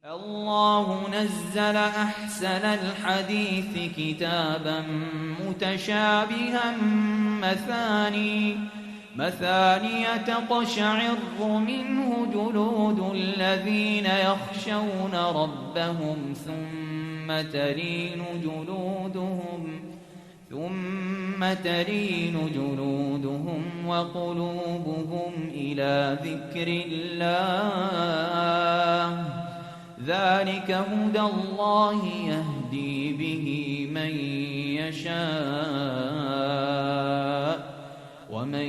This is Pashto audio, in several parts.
الله نزل أحسن الحديث كتابا متشابها مثاني تقشعر منه جلود الذين يخشون ربهم ثم تلين جلودهم وقلوبهم إلى ذكر الله ذلك هدى الله يهدي به من يشاء ومن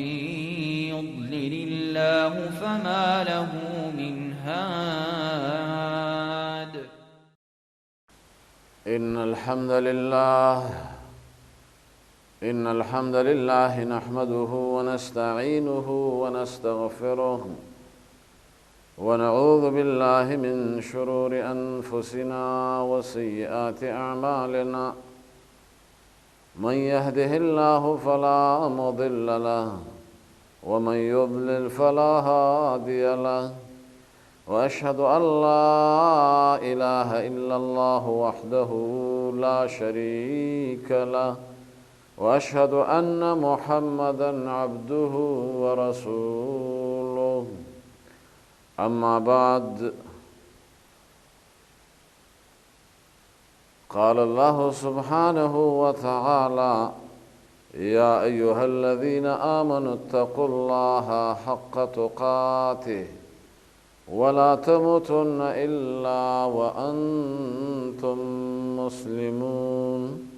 يضلل الله فما له من هاد. إن الحمد لله نحمده ونستعينه ونستغفره ونعوذ بالله من شرور أنفسنا وسيئات أعمالنا، من يهده الله فلا مضل له ومن يضلل فلا هادي له، وأشهد أن لا إله إلا الله وحده لا شريك له، وأشهد أن محمدا عبده ورسوله. أما بعد، قال الله سبحانه وتعالى: يا أيها الذين آمنوا اتقوا الله حق تقاته ولا تموتن إلا وأنتم مسلمون.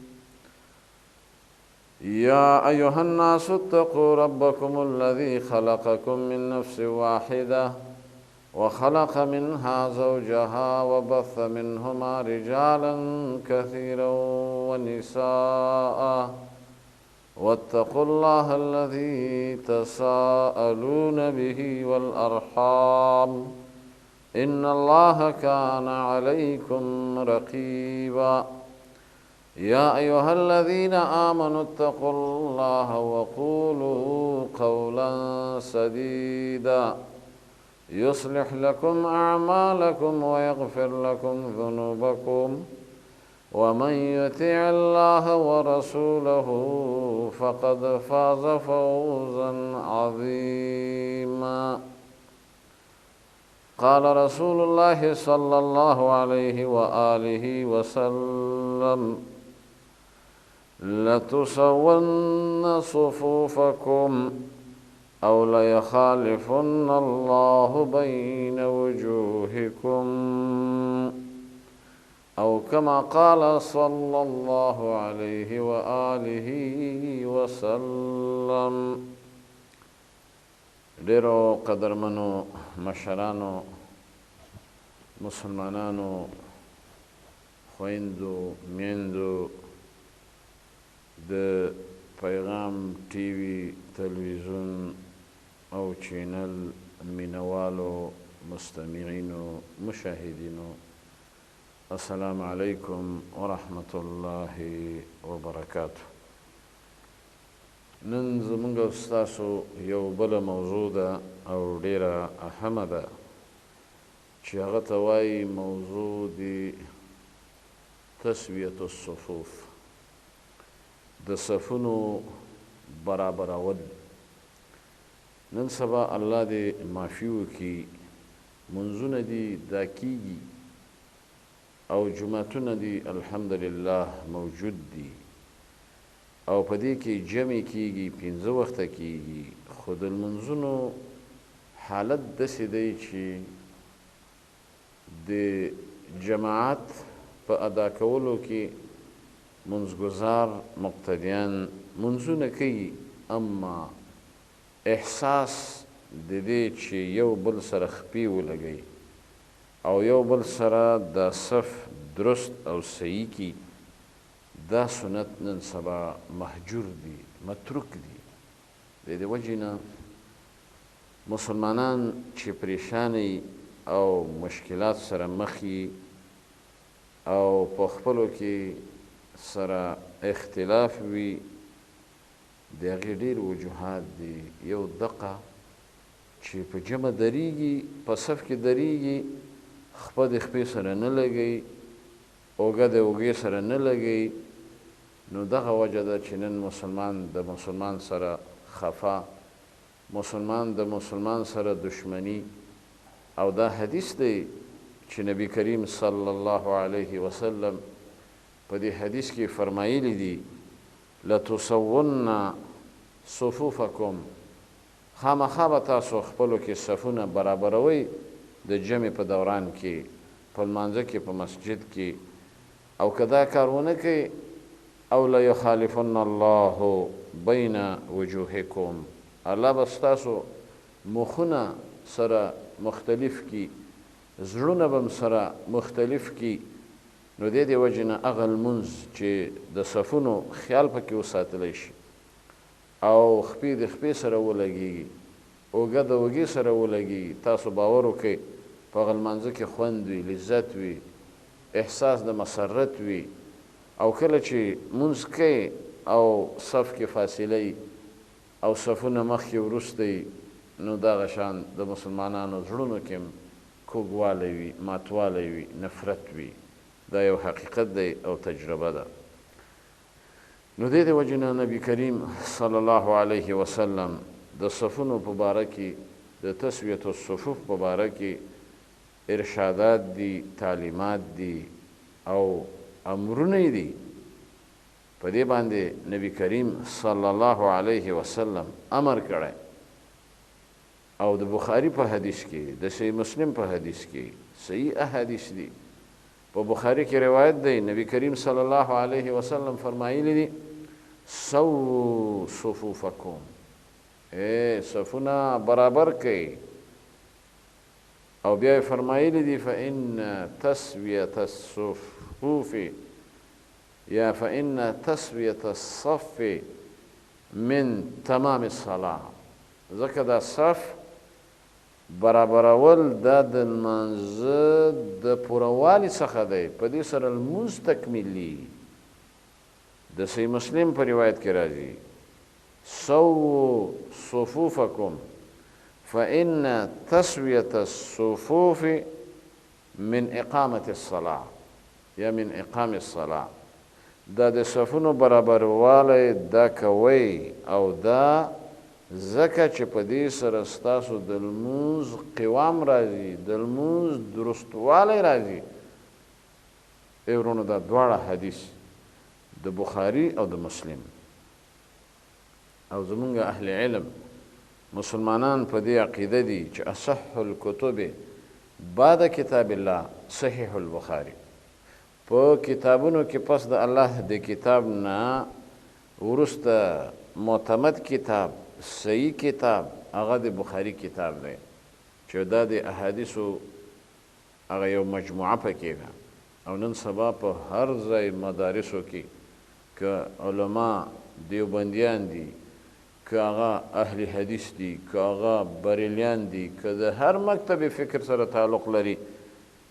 يا أيها الناس اتقوا ربكم الذي خلقكم من نفس واحدة وخلق منها زوجها وبث منهما رجالا كثيرا ونساء، واتقوا الله الذي تساءلون به والأرحام إن الله كان عليكم رقيبا. يا أيها الذين آمنوا اتقوا الله وقولوا قولا سديدا يصلح لكم أعمالكم ويغفر لكم ذنوبكم، ومن يطع الله ورسوله فقد فاز فوزا عظيما. قال رسول الله صلى الله عليه وآله وسلم: لتسون صفوفكم أو ليخالفن الله بين وجوهكم، أو كما قال صلى الله عليه وآله وسلم. ډېرو قدرمنو مشرانو، مسلمانانو، خویندو، میندو، د پیغام ټي وي تلویزیون او چینل مینوالو، مستمعینو، مشاهدینو، السلام علیکم ورحمت الله وبرکاته. نن زمونږ او ستاسو یو بله موضوع ده او ډېره اهمه ده چې هغه ته وایي موضوع د تسویة الصفوف، د صفونو برابرول. نن سبا الله دې معافي وکړي، منځونه دي دا کیږي او جوماتونه دي الحمدلله موجود دي او په دې کې جمع کیږي، 5 وخته کیږي، خو د لمونځونو حالت داسې دی چې د جماعت په ادا کولو کې منځګزار مقتدیان منځونه کوي، اما احساس د دې چې یو بل سره خپې ولګوي او یو بل سره دا صف درست او صحیح کړي، دا سنت نن سبا مهجور دي، متروک دي. د دې وجې نه مسلمانان چې پریشانه او مشکلات سره مخ یي او په خپلو کې سره اختلاف وي، د هغې ډېر وجوهات دي. یو دقه چې په جمع درېږي، په صف کې درېږي، خپه د خپې سره نه لګوي، اوږه د اوږې سره نه لګوي. نو دغه وجه ده چې نن مسلمان د مسلمان سره خفه، مسلمان د مسلمان سره دشمني. او دا حدیث دی چې نبی کریم صلی الله علیه وسلم په دې حدیث کې فرمایلی دي، لتسون صفوفکم، خامخا به تاسو خپلو کې صفونه برابروئ د جمع په دوران کې، په لمانځه کې، په مسجد کې. او که دا کار ونه کوي، او لیخالفن الله بین وجوهکم، الله به ستاسو مخونه سره مختلف کړي، زړونه به هم سره مختلف کړي. نو دې دې وجې نه هغه لمونځ چې د صفونو خیال پکې وساتلی شي او خپې د خپې سره ولګېږي، اوږه د اوږې سره ولګېږي، تاسو باور وکړئ په هغه لمانځه کې خوند وي، لذت وي، احساس د مسرت وي. او کله چې مونځ کوې او صف کې فاصله وي او صفونه مخکې وروسته وي، نو دغه شان د مسلمانانو زړونو کې هم کوږوالی وي، ماتوالی وي، نفرت وي. دا یو حقیقت دی او تجربه ده. نو دې د وجې نه نبی کریم صلی الله علیه وسلم د صفونو په باره کې، د تسویة الصفوف په باره کې ارشادات دي، تعلیمات دي او امرونه یې دي. په دې باندې نبی کریم صلی الله علیه وسلم امر کړی. او د بخاری په حدیث کې، د صحیح مسلم په حدیث کې، صحیح احادیث دي. په بخاری کې روایت دی، نبی کریم صلی الله علیه وسلم فرمایلی دي، سووا صفوفکم، ای صفونه برابر کړئ. او بیا یې فرمایلی دي، فإن تسویة الصفوف یا فإن تسویة الصف من تمام الصلاة، ځکه دا صف برابرول دا د لمانځه د پوروالي څخه دی، په دې سره لمونځ تکمیلي. د صحیح مسلم په روایت کې راځي، سووا صفوفکم فإن تسویة الصفوف من اقامة الصلاة یا من اقام الصلاة. دا د صفونو برابروالی دا کوئ، او دا ځکه چې په دې سره ستاسو د لمونځ قوام راځي، د لمونځ درستوالی راځي. ای وروڼو، دا دواړه حدیث د بخاری او د مسلم. او زمونږ اهل علم مسلمانان په دې عقیده دي چې اصح الکتب بعد کتاب الله صحیح البخاری. په کتابونو کې پس د الله د کتاب نه وروسته معتمد کتاب، صحیح کتاب، هغه د بخاری کتاب دی، چې دا د احادیثو هغه یو مجموعه پکې ده. او نن سبا په هر ځای مدارسو کې که علما دیوبندیان دي، که هغه اهل حدیث دي، که هغه بریلیان دي، که د هر مکتب فکر سره تعلق لري،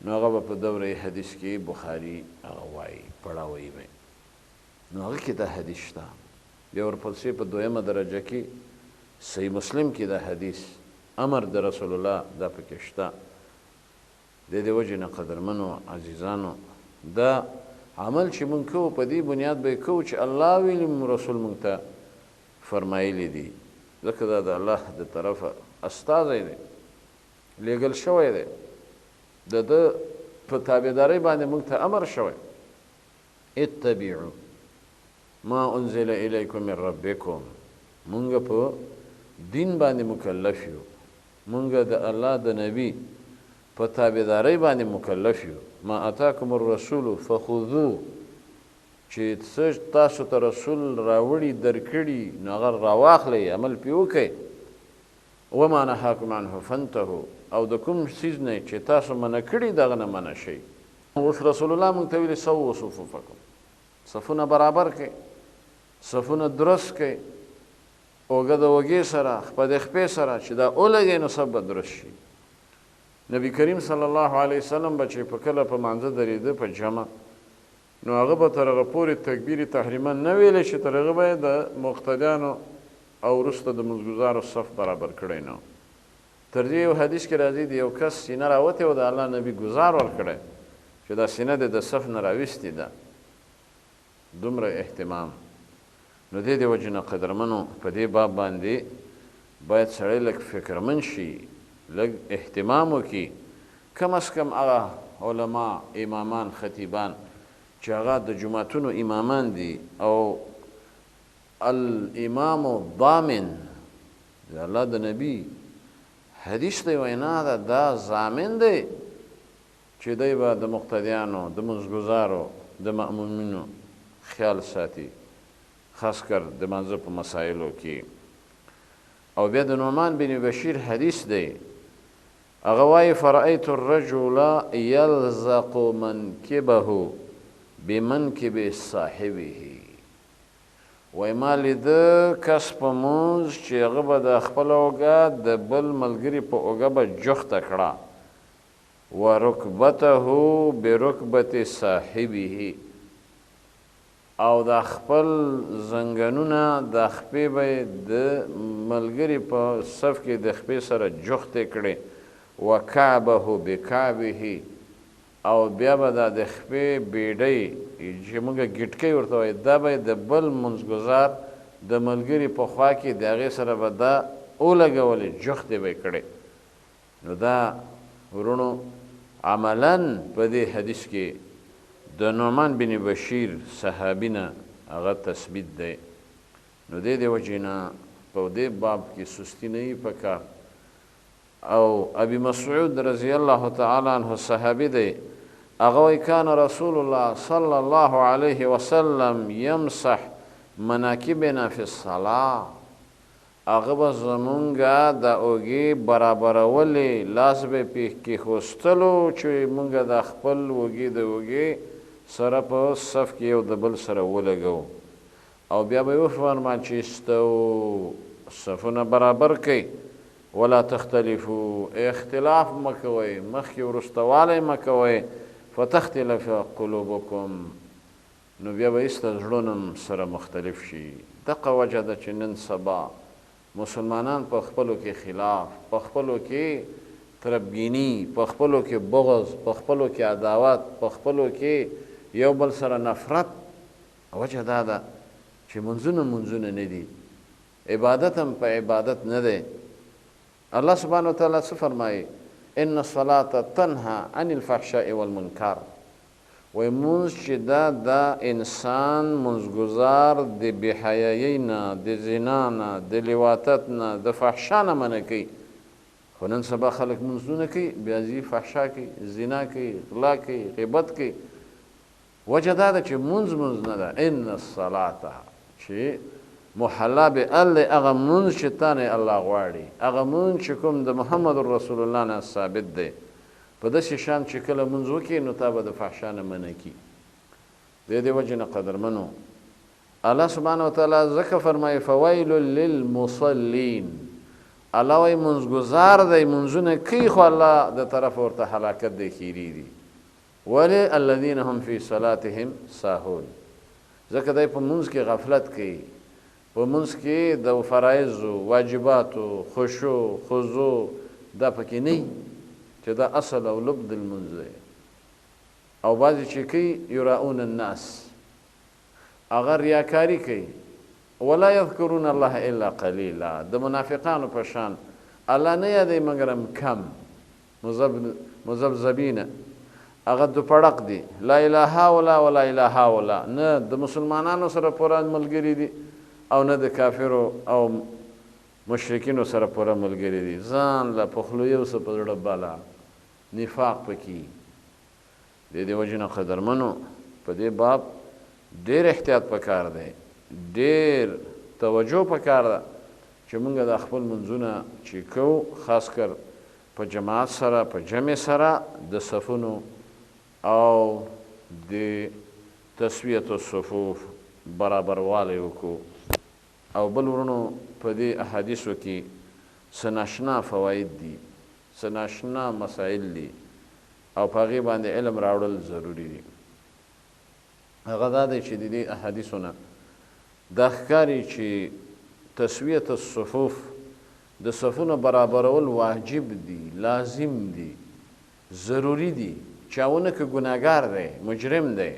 نو هغه به په دوره حدیث کې بخاری هغه وایي، پړاوي به. نو هغه کې دا حدیث شته. بیا ورپسې په دویمه درجه کې صحیح مسلم کې دا حدیث امر د رسول الله دا پکې شته. د دې وجې نه قدرمنو عزیزانو، دا عمل چې مونږ کوو په دې بنیاد به یې کوو چې الله ویلي، رسول مونږ ته فرمایلی دي، ځکه دا د الله د طرفه استازی دی، لیږل شوی دی، د ده په تابعدارۍ باندې مونږ ته امر شوی، اتبعوا ما انزل الیکم من ربکم. مونږ په دین باندې مکلف یو، مونږ د الله د نبی په تابعدارۍ باندې مکلف یو. ما اتاکم الرسول فخذوه، چې څه تاسو ته رسول راوړي درکړي نو هغه راواخلئ، عمل پرې وکړئ. وما نهاکم عنه فانتهوا، او د کوم څیز نه چې تاسو منع کړي دغه نه منع شئ. اوس رسول الله مونږ ته ویلي سووا صفوفکم، صفونه برابر کړئ، صفونه درست کړئ، اوږه د اوږې سره، خپه د خپې سره، چې دا ولګئ نو صف به درست شي. نبی کریم صلی الله علیه وسلم به چې په کله په مانځه درېده په جمع، نو هغه به تر هغه پورې تکبیر تحریمه نه ویلی چې تر هغه به یې د مقتدیانو او وروسته د لمونځګزارو صف برابر کړی نه. تر دې یو حدیث کې راځي د یو کس سینه راوتې وه، د الله نبي ګزار ورکړی چې دا سینه دې د صف نه راویستې ده. دومره اهتمام. نو دې دې وجې نه قدرمنو په دې باب باندې باید سړی لږ فکرمن شي، لږ اهتمام وکړي. کم از کم هغه علما، امامان، خطیبان چې هغه د جوماتونو امامان دي او الامام الضامن د الله د نبی حدیث دی، وینا ده، دا ضامن دی چې دی به د مقتدیانو، د لمونځګزارو، د مأمومینو خیال ساتي، خاص کر د لمانځه په مسایلو کې. او بیا د نعمان بن بشیر حدیث دی، هغه وایي فرأیت الرجل یلزق منکبه بمنکب صاحبه، وایي ما لیده کس په مونځ چې هغه به د خپله اوږه د بل ملګري په اوږه به جوخته کړه، ورکبته برکبة صاحبه، او دا خپل زنګنونه دا خپې به یې د ملګري په صف کې د خپې سره جوختې کړې، وکعبه بکعبه، او بیا به دا د خپې بیډۍ چې موږ ګټکۍ ورته وایو دا به یې د بل لمونځګزار د ملګري په خوا کې د هغې سره به دا ولګولې، جوختې به یې کړې. نو دا وروڼو عملاً په دې حدیث کې د نعمان بن بشیر صحابي نه هغه تثبیت دی. نو دې دې وجې نه په دې باب کې سستي نه وي پکار. او ابي مسعود رضی الله تعالی عنه صحابي دی، هغه وایي کان رسول الله صلی الله علیه وسلم یمسح مناکبنا فی الصلاة، هغه به زمونږ د اوږې برابرولې، لاس به یې پې کېښوستلو چې مونږ د خپل اوږې د اوږې سره په صف کې یو د بل سره ولګوو. او بیا به یې وفرمایل چې استوو، صفونه برابر کړئ، ولا تختلفو، اختلاف مه کوئ، مخکې وروسته والی مه کوئ، فتختلف قلوبکم، نو بیا به ایسته زړونه هم سره مختلف شي. دقه وجه ده چې نن سبا مسلمانان په خپلو کې خلاف، په خپلو کې تربګیني، په خپلو کې بغض، په خپلو کې عداوت، په خپلو کې یو بل سره نفرت. وجه دا ده چې منځونه منځونه نه دي، عبادت هم په عبادت نه دی. الله سبحانه وتعالی څه فرمایي؟ ان الصلاة تنها عن الفحشاء والمنکر. وایي مونځ چې ده دا انسان مونځګزار د بې حیایۍ نه، د زنا نه، د لواطت نه، د فحشا نه منع کوي. خو نن سبا خلک مونځونه کوي، بیا ځي فحشا کوي، زنا کوي، غلا کوي، غیبت کوي. وجه دا ده چې مونځ مونځ نه ده. ان الصلاة چې محلا به ال دی، هغه مونځ چې تا نه الله غواړي، هغه مونځ چې کوم د محمد رسول الله نه ثابت دی، په داسې شان چې کله مونځ وکړې نو تا به د فحشا نه منع کړي. د دې وجې نه قدرمنو الله سبحانه وتعالی ځکه فرمایي فویل للمصلین. الله وایي مونځګزار دی، مونځونه کوي، خو الله د طرف ورته هلاکت دی، ښیرې دي. ولې؟ الذین هم فی صلاتهم ساهون، ځکه دی په مونځ کې غفلت کوي، په مونځ کې د فرایضو، واجباتو، خشوع، خضوع دا پکې نه وي چې دا اصل او لب د لمونځ دی. او بعضې چې کوي یراؤن الناس، هغه ریاکاري کوي، ولا یذکرون الله الا قلیلا، د منافقانو په شان الله نه یادوي مګرم کم، مذبذبین، هغه دوپړق دي، لا اله هؤلاء ولا اله هؤلاء، نه د مسلمانانو سره پوره ملګري دي او نه د کافرو او مشرکینو سره پوره ملګري دي. ځان له په خوله یو څه په زړه بله نفاق پکې. د دې وجې نه قدرمنو په دې باب ډېر احتیاط پکار دی، ډېر توجه پکار ده چې مونږ دا خپل منځونه چې کوو، خاص کر په جماعت سره، په جمع سره د صفونو او د تسویة الصفوف برابروالی وکړو. او بل وروڼو په دې احادیثو کې څه ناشنا فواید دي، څه ناشنا مسایل دي او په هغې باندې علم راوړل ضروري دي. هغه دا دی چې د دې احادیثو نه دا ښکاري چې تسویة الصفوف د صفونو برابرول واجب دي، لازم دي، ضروري دي، چا ونه که ګناهګار دی، مجرم دی.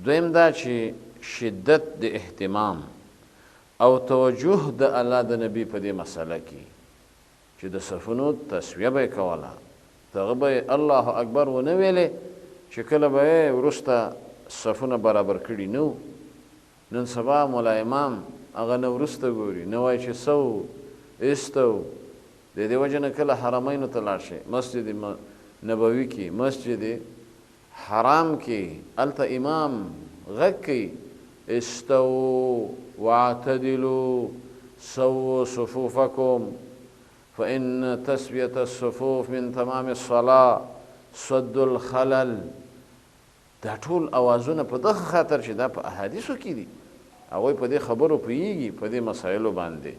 دویم دا چې شدت د اهتمام او توجه د الله د نبی په دې مسله کې چې د صفونو تسویه به یې کوله، هغه به یې الله اکبر ونه ویلې چې کله به یې وروسته صفونه برابر کړي نه وو. نن سبا ملا امام هغه نه وروسته ګوري، نه وایي چې سو استو. د دې وجې نه کله حرمینو ته لاړ شي، مسجد نبوي کې، مسجد حرام کې، هلته امام غږ کوي استووا واعتدلوا سووا صفوفکم فإن تسوية الصفوف من تمام الصلاة سد الخلل. دا ټول اوازونه په دغه خاطر چې دا په احادیثو کې دي، هغوی په دې خبرو پوهېږي، په دې مسایلو باندې.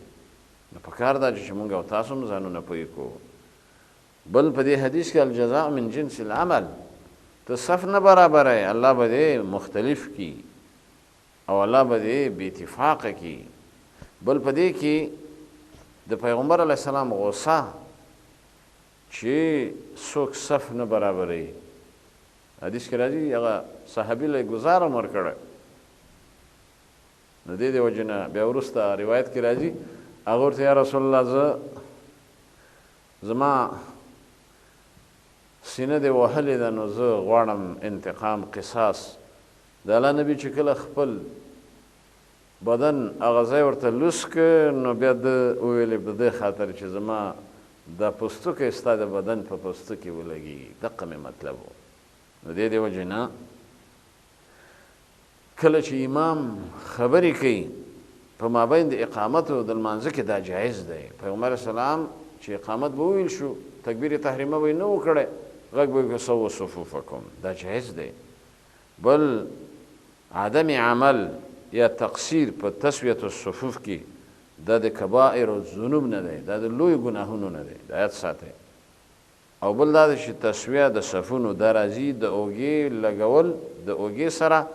نو په کار دا چې موږ او تاسو هم ځانونه پوه کړو. بل په دې حدیث کې الجزاء من جنس العمل، ته صف نه برابروې، الله به دې مختلف کړي او الله به دې بې اتفاقه کړي. بل په دې کې د پیغمبر علیه السلام غوسه چې څوک صف نه برابروي، حدیث کې راځي هغه صحابي له یې ګزار هم ورکړی. نو دې دې وجې نه بیا وروسته روایت کې راځي هغه ورته یا رسول الله زه زما سینه دې وهلې ده، نو زه غواړم انتقام قصاص. د الله نبی چې کله خپل بدن هغه ځای ورته لوس کړ، نو بیا ده وویلې په دې خاطر چې زما دا پوستکی ستا د بدن په پوستکي ولګېږي، دقه مې مطلب و. نو دې دې وجې نه کله چې امام خبرې کوي په مابین د اقامت او د لمانځه کې دا جایز دی. پیغمبر السلام چې اقامت به وویل شو، تکبیر تحریمه به یې نه و کړی، غږ به یې وکړ سوو صفوفکم، دا جایز دی. بل عدم عمل یا تقصیر په تسویة الصفوف کې دا د کبائر الذنوب نه دی، دا د لویو ګناهونو نه دی، دا یاد ساتئ. او بل دا دی چې تسویه د صفونو دا راځي د اوږې لګول د اوږې سره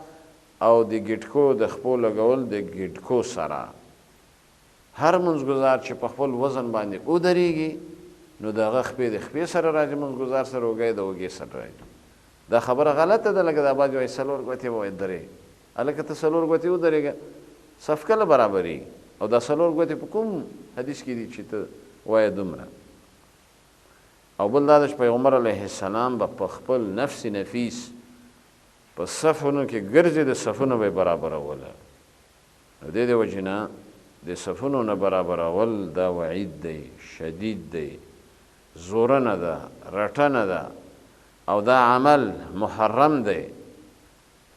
او د ګټکو د خپو لګول د ګټکو سره. هر لمونځګزار چې په خپل وزن باندې ودرېږي نو د هغه خپې د خپې سره راځي، لمونځګزار سره اوږه یې د اوږې سره راځي. دا خبره غلطه ده، لکه دا بعضې وایي څلور ګوتې به وایي درې، هلکه ته څلور ګوتې ودرېږه صف کله برابرېږي؟ او دا څلور ګوتې په کوم حدیث کې دي چې ته وایې دومره؟ او بل دا ده چې پیغمبر علیه السلام به په خپل نفس نفیس په صفونو کې ګرځي، د صفونو به یې برابروله. نو دې د وجې نه د صفونو نه برابرول دا وعید دی، شدید دی، زورنه ده، رټنه ده، او دا عمل محرم دی.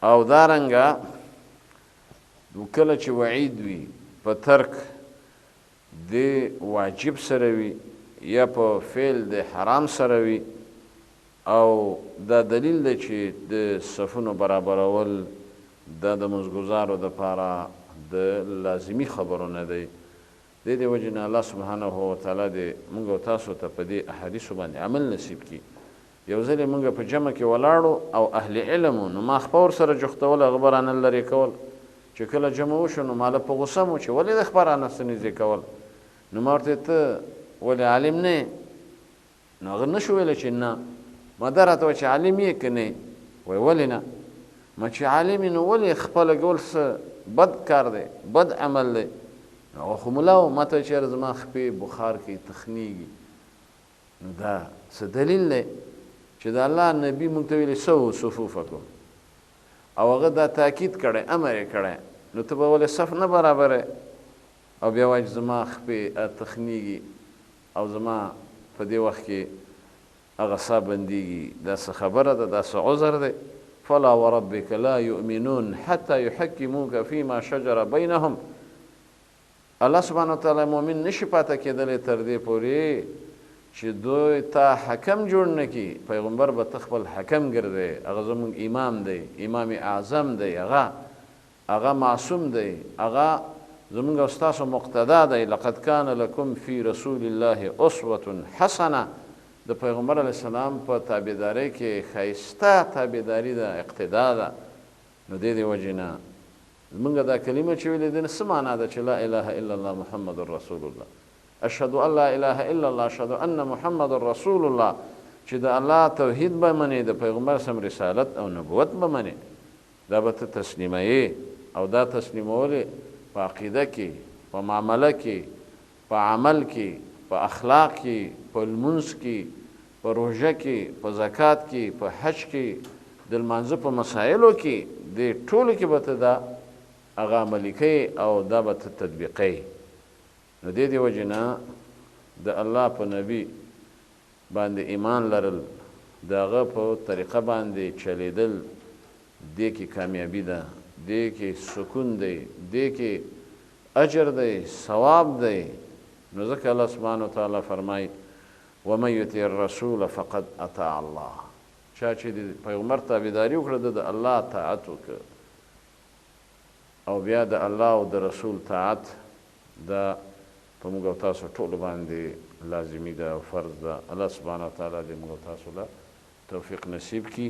او دا رنګه کله چې وعید وي په ترک د واجب سره وي یا په فعل د حرام سره وي، او دا دلیل دی چې د صفونو برابرول دا د لمونځګزارو دپاره د لازمي خبرو نه دی. د دې وجې نه الله سبحانه وتعالی دې موږ او تاسو ته په دې احادیثو باندې عمل نصیب کړي. یو ځل موږ په جمع کې ولاړو او اهل علم وو، نو ما خپه ورسره جوختوله، هغه به رانه لرې کول. چې کله جمع وشو نو ماله په غوسه مو چې ولې د خپه رانه څه نږدې کول، نو ما ورته ته ولې عالم نه یې؟ نو هغه نشو ویلی چې نه. ما دا راته وایي چې عالم یې که نه یې؟ وایي ولې نه؟ ما چې عالم یې نو ولې خپه لګول څه بد کار دی، بد عمل دی؟ نو هغه خو ملا و، ما ته وایي چې یاره زما خپې بخار کوي، تخنیږي. نو دا څه دلیل دی چې د الله نبی موږ ته ویلي سوو صفوفکم، او هغه دا تاکید کړی، امر یې کړی، نو ته به ولې صف نه برابرې او بیا وایي چې زما خپې تخنیږي او زما په دې وخت کې هغه ساه بندیږي؟ دا څه خبره ده؟ دا څه عذر دی؟ فلا وربک لا یؤمنون حتی یحکموک فیما شجر بینهم. الله سبحانه وتعالی مؤمن نشي پاته کېدلی تر دې پورې چې دوی تا حکم جوړ نه کړي. پیغمبر به ته خپل حکم ګرځې، هغه زموږ امام دی، امام اعظم دی، هغه معصوم دی، هغه زموږ او ستاسو مقتدا دی. لقد کان لکم فی رسول الله اسوة حسنه. د پیغمبر علیه السلام په تابعدارۍ کې ښایسته تابعداري ده، اقتدا ده. نو دې دې وجې نه زمونږ دا کلمه چې ویلې ده څه معنا ده چې لا اله الا الله محمد رسول الله؟ اشهد ان لا اله الا الله، اشهد ان محمد رسول الله، چې د الله توحید به منې، د پیغمبر سم رسالت او نبوت به منې، دا به ته تسلیموې. او دا تسلیمول په عقیده کې، په معامله کې، په عمل کې، په اخلاق کې، په لمونځ کې، په روژه کې، په زکات کې، په حج کې، د لمانځه په مسایلو کې، دې ټولو کې به ته دا هغه عملي کوې او دا به ته تطبیقوې. نو دې دې وجې نه د الله په نبي باندې ایمان لرل، د هغه په طریقه باندې چلیدل، دې کې کامیابي ده، دې کې سکون دی، دې کې اجر دی، ثواب دی. نو ځکه الله سبحانه وتعالی فرمایي ومن یطع الرسول فقد اطاع الله. چا چې د پیغمبر تابعداري وکړه، ده د الله طاعت وکړ. او بیا د الله او د رسول طاعت دا په موږ او تاسو ټولو باندې لازمي ده او فرض ده. الله سبحانه وتعالی دې موږ او تاسو له توفیق نصیب کړي.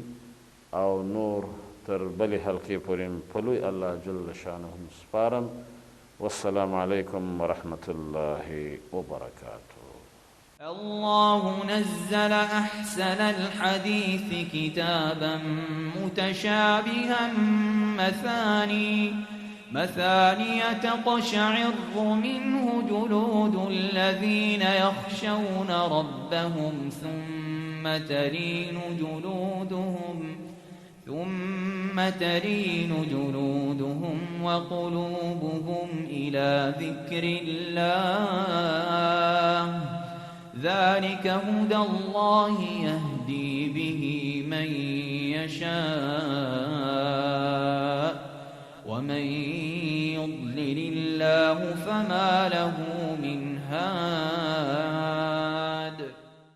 او نور تر بلې حلقې پورې په لوی الله جل شانه سپارم. والسلام علیکم ورحمة الله وبرکاته. الله نزل أحسن الحديث كتابا متشابها مثانية تقشعر منه جلود الذين يخشون ربهم ثم تلين جلودهم وقلوبهم إلى ذكر الله. ذلك هدى الله يهدي به من يشاء ومن يضلل الله فما له من هاد.